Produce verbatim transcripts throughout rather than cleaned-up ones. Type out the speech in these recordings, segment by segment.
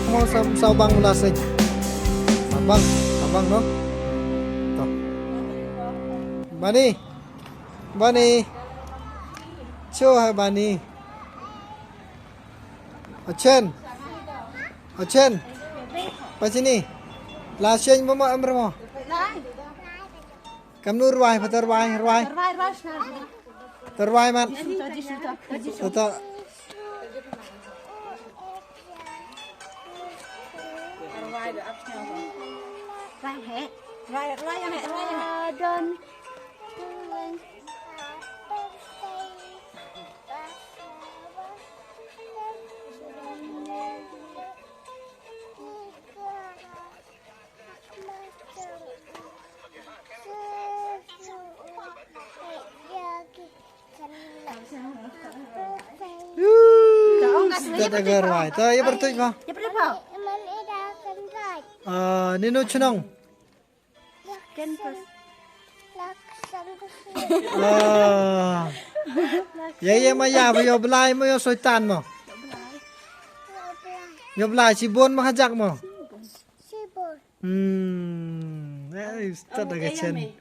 Mo sa, sa bang la sej. Sa bang, sa bang no. To. Bani. Bani. Cho hai Bani. Achen. Achen. Pachini. La sej mo mo amre mo. Kamnu rwai, pata rwai, rwai. Rwai, rwai, rwai. Pata rwai man. Jisu, ta jisu, ta, ta jisu. Pata. Rwai, rwai, rwai, rwai, rwai, rwai, rwai. Don. Stad agar wai. Ta, ya bertuj ba. Ya bertuj ba. Ah, nino chnong. Ken pas. Ah. Ya, ya, ma ya, ba yo blai, ma yo soitan mo. Yo blai, si bon ma hajak mo. Hmm, eh, stad da ka chen.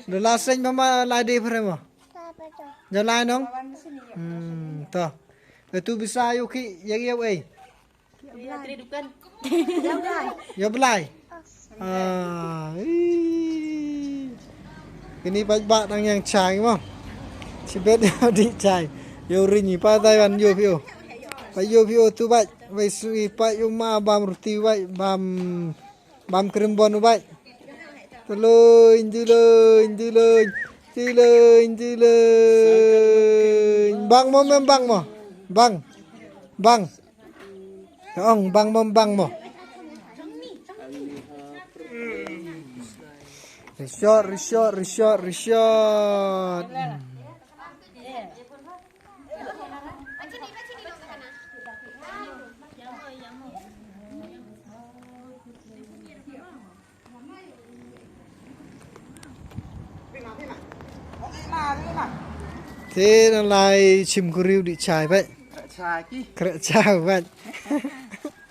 Da la seng ba ma la de phre mo. Jo lai nong. Hmm, to. Ka tu bisa yu ki ya ya ei. Ya blai. Ah, ih. Kini pat ba dang yang chai mo. Chibet ya di chai. Yo rini pa tai ban yo pio. Pa yo pio tu ba. Bai sui pa yu ma bam ruti wai bam, bam krimbon wai. Tulun, tulun, tulun. Tulun, tulun. Bang mo mem bang mo. Bang. Bang. Ong bang mo bang mo. Rishot, rishot, rishot, rishot. Te nang lai chim kuriu di chai bai. Chai ki. Kre chai bai.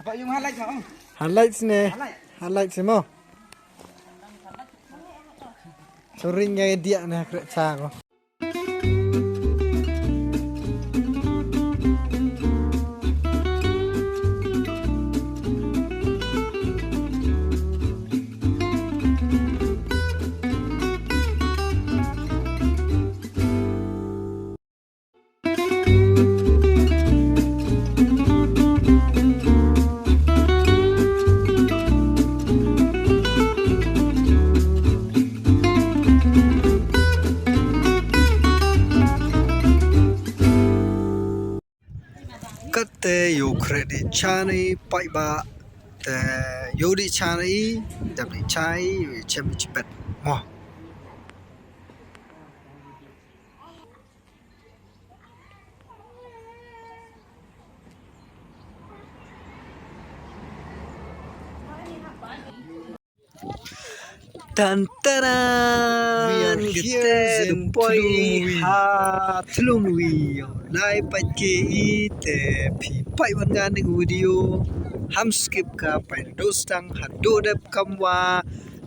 Apa yung halai mo? Halai sini. Halai. Halai sini mo. Ring ngai dia na kre cha ko. Kate ïoh khreh di chani paidbah, te ïoh di chani, dap di chai, ïoh chem di chipet. Mo. Tan taran. We are here in Thlum Wi. Ha Thlum Wi. Lai pat ki i te phi pait wan ngan ning video. Ham skip ka, pait do sdang ha do dep kam wa.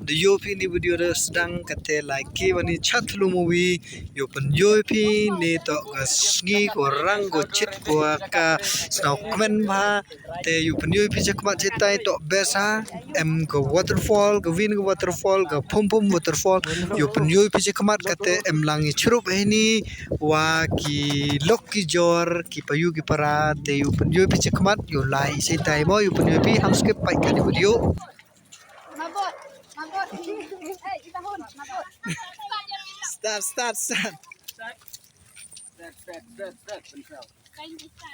Da ïoh phi ni video da sdang kate lai ki wan ni cha Thlum Wi. Ïoh pynïoh phi ni to ka sngi ko rang ko chit ko ka snow kmen ba. Te ïoh pynïoh phi chakhmat chitai to best ha. Em ka waterfall, ka win ka waterfall, ka Phum Phum waterfall. Ïoh pynïoh phi chakhmat kate em lang i chrup hini wa ki lok ki jor ki payu ki para. Te ïoh pynïoh phi chakhmat ïoh lai chitai mo ïoh pynïoh phi ham skip pait kani video. Mabot, mabot. Eh, i tahun, mabot. Start, start, start.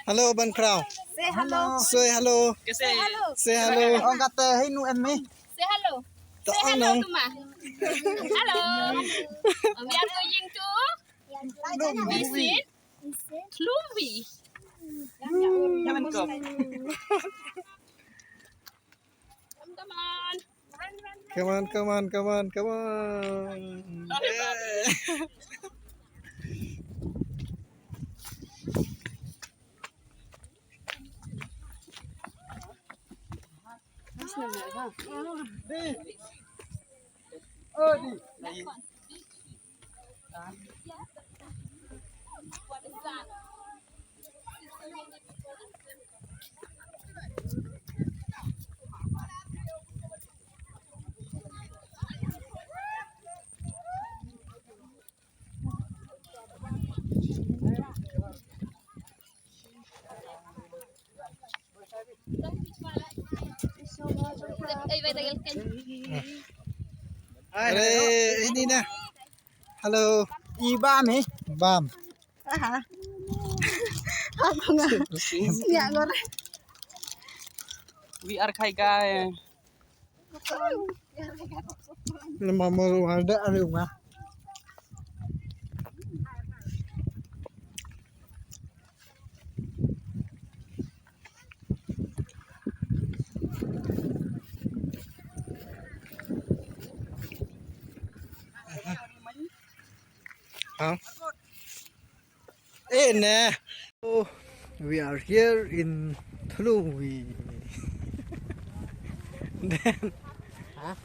Hello, Ban Krau. Say hello. Say hello. Say hello. Say hello. Ong kata, hey, nu em mi. Say hello. Say hello to ma. Hello. We are going to visit Thlum Wi. Come on, come. Come on. Come on, come on, come on, come on. Are, ini na. Hello. I bam, eh? Bam. Aha. Aku nggak. Nggak ngorek. We are Khai guys. Nama mau ada ada rumah. Huh? Eh, nah. So, we are here in Thlum Wi. Then, huh?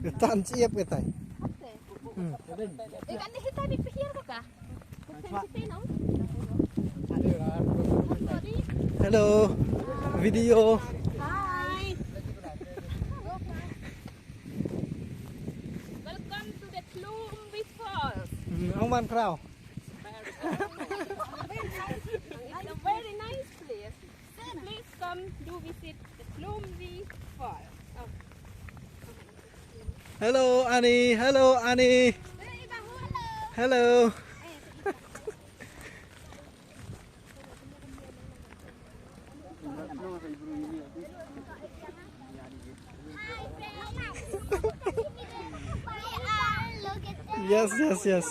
Kata an siap kata. Hmm. Hello. Video. Hi. Welcome to the Thlum Wi Falls. Hmm, Ong Ban Krau. It's a very nice place. Please come do visit the Thlum Wi Falls. Oh. Hello, Annie. Hello, Annie. Hello. Yes, yes, yes.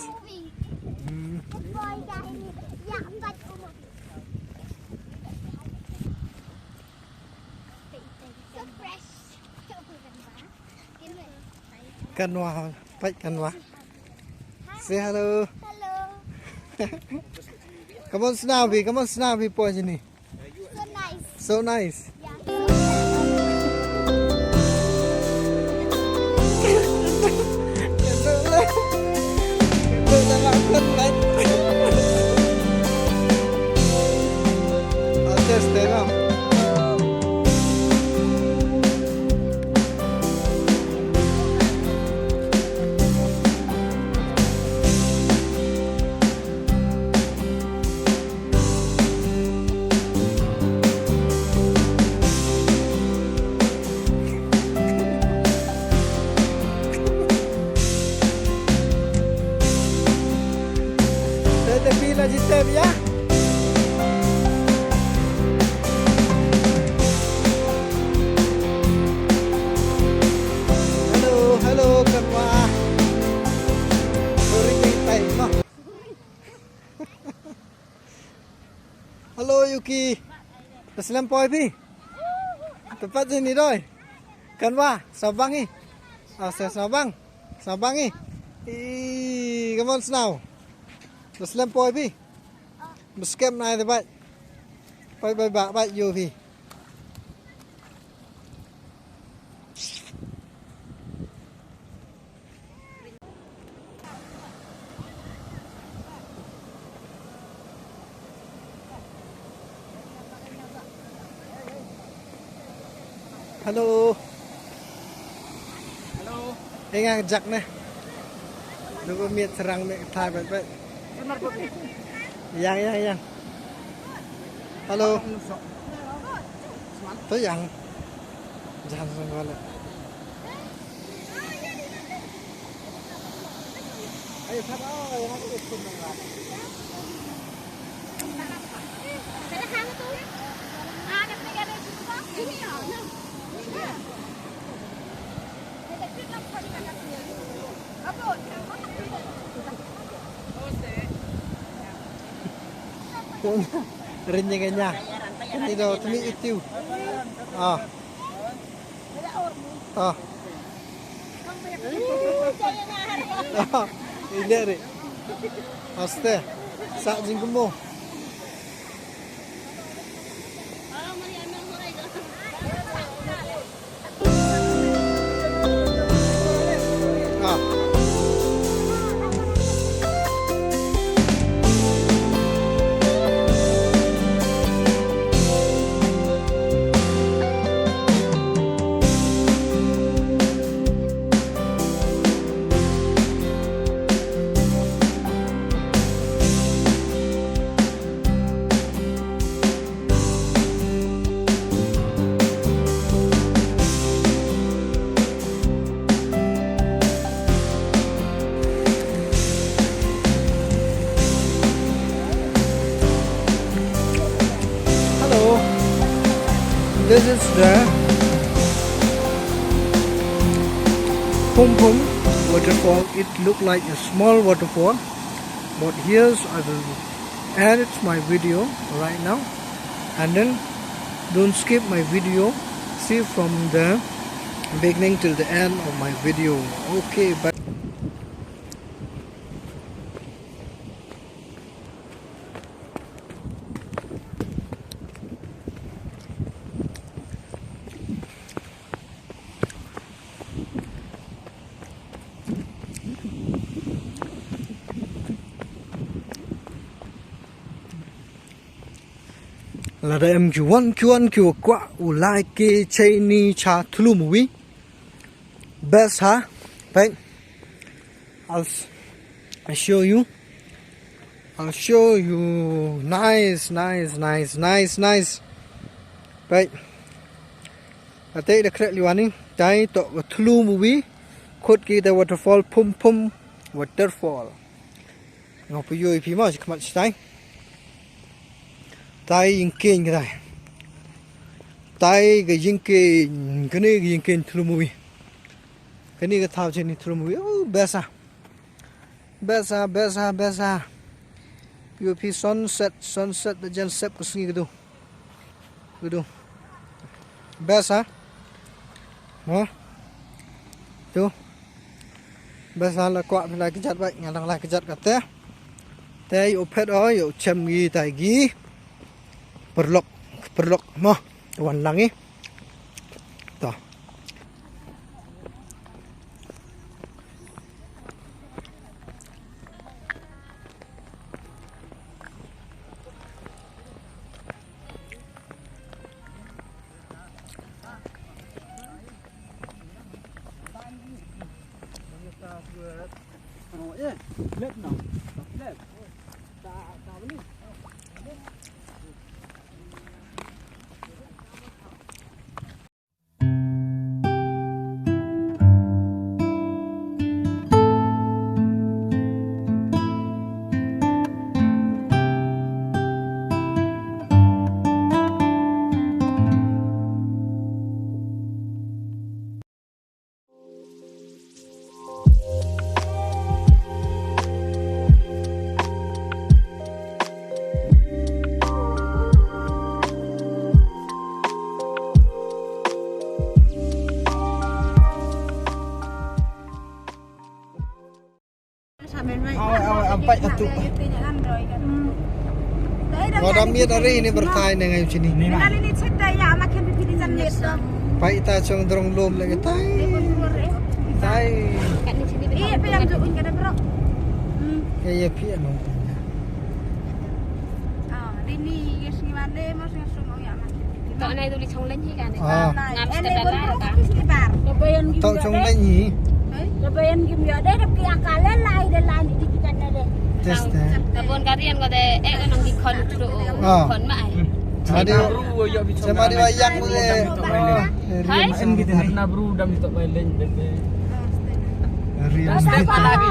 Kanwa, peit Kanwa. Say hello. Hello. Come on, Snappy. Come on, Snappy, poi shane. So nice. So nice. Yeah. I'll just stay now. Te te phi la jitep ïa. Hello, hello, Kanwa. Sorry, ngi tai ma. Hello, Yuki. Da slem poi phi? Te pat jin ni doi. Kanwa, sawbang i. Ah, sa sawbang. Sawbang i. I, come on, Snaw. Da slem poi phi? Ba skhem nai te pat. Poi, poi, ba, ba, ïoh phi. Hello. Hello. Ïa nga jak ne. Lu ba miet serang miet thai bet bet. Yang, yang, yang. Hello. To yang. Jangan sungguh le. Rin ïa nga nya. Ti do tmi itiu. Ah. Ah. Ah. Ile re. Aste. Sa jingkumo. Hello. This is the Pum Pum waterfall. It look like a small waterfall, but here's I will edit my video right now, and then don't skip my video. See from the beginning till the end of my video. Okay, bye. Lada em ki wan ki wan ki wa kwah u like ki cheini cha thlu movie. Best ha. Peit. I'll s- I show you. I'll show you. Nice, nice, nice, nice, nice. Peit. Ate da khreh liwani. Tai to thlu movie. Khot ki da waterfall Pum Pum waterfall. Nga phi ïoh phi ma shi khmat shi tai. Tai ïing keiñ ka tai. Tai ka ïing keiñ, kane ka ïing keiñ thlu movie. Kane ka thaw cheini thlu movie. Oh, best ah. Best ah, best ah, best ah. Phi ïoh phi sunset, sunset da jan sep ka sngi ka tu. Ka tu. Best ah. Ha? Tu. Bas la kwah phi la kjat bha, nga dang la kjat kata. Te ïoh phet o, ïoh chem ngi tai ngi. Paralok, paralok mo. Wan lang ngi. To. Awai, awai, ampai atu. Wa da miet ari ni bertai ne ngai u chini. Pai ta chong drong lum lagi tai. Tai. Iya, pi yang tu un kada bro. Iya, pi anu. Ah, rini yes ni mande mas. Tok nai tu li chong leng hi kan. Ah. Ngam step la ka. Tok chong leng hi. Tok bayan gim ya deh dap ki akal lai de lai ni di kita ne deh. Test eh. Kabun karian ko de eh nang di khon tu. Ah. Khon mai. Sama di, sama di wayang le. Hai. Em kita na bru dam tok bai leng bete. Real. Step lagi.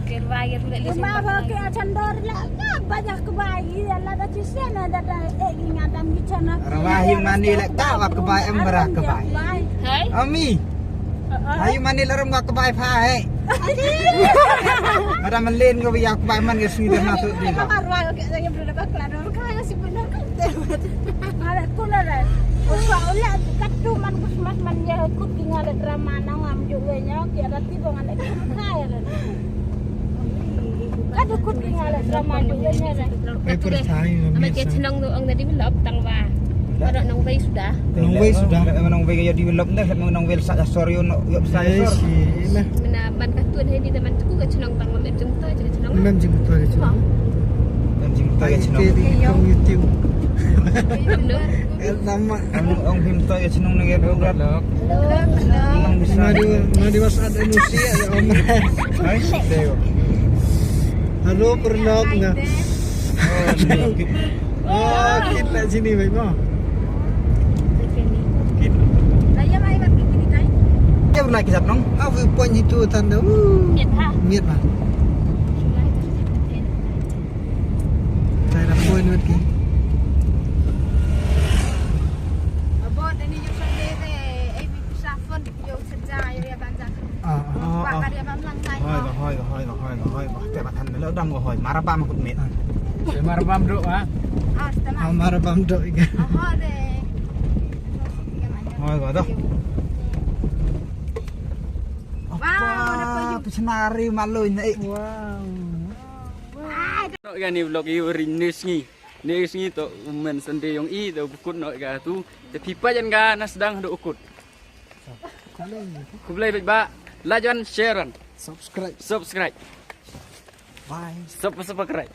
Ken bai ken le. Ma ba ke achan dor la ka ba ja ka bai ya la da chi sen da da e gi nga dam gi chana. Ra wa hi mani le ta wa ka bai em bra ka bai. Hai. Ami. Ayu mani la ram wa ka bai pha hai. Ada melin ko ya ka bai man ke sini dah masuk di. Ar wa ke ya bra ba kla dor ka ya si bra ka. Ala kula la. Ko sa ula ka tu man ko smat man ya kut ki ngale drama na ngam ju we nya ki ada ti bo ngale ka ya la. Ka tu kut ki ngale drama ju we nya la. Paper time. Ama ke chnong tu ong na develop tang wa. Ada nong bai sudah. Nong wei sudah. Nong wei ka ïa develop ne, nong wei sa sor ïa no ïa sa sor. Mena ban ka tuan he di teman tu ka chnong tang mem jingto je chnong. Mem jingto je chnong. Mem jingto je chnong. Di kong YouTube. El nama. Ong him to je chnong ne. Hello. Hello. Mari mari was ada musi ada om. Hai. Hello pernah na. Oh, kita sini baik mo. Ïa pernah kisah nong. Au poi ngi tu tan da. Miet ha. Miet ba. Tai da poi nut ki. Abo da ni yu sande te ei bi sa phone yu sejja yu ya banja. Ah, ah. Hoi, hoi, hoi. Te ba than melo dang hoi. Mara bam kut met. Mara bam do ha. Ah, mara bam do iga. Hoi, ba do. Wow, apa yu? Pechenari malu ini. Wow. No ga ni vlog yu ri news ngi. News ngi to umen sende yong i to bukut no ga tu. Te pipa jan ga nas dang do ukut. Khublei bha ba. Like and share and subscribe. Subscribe. Bye. Subscribe.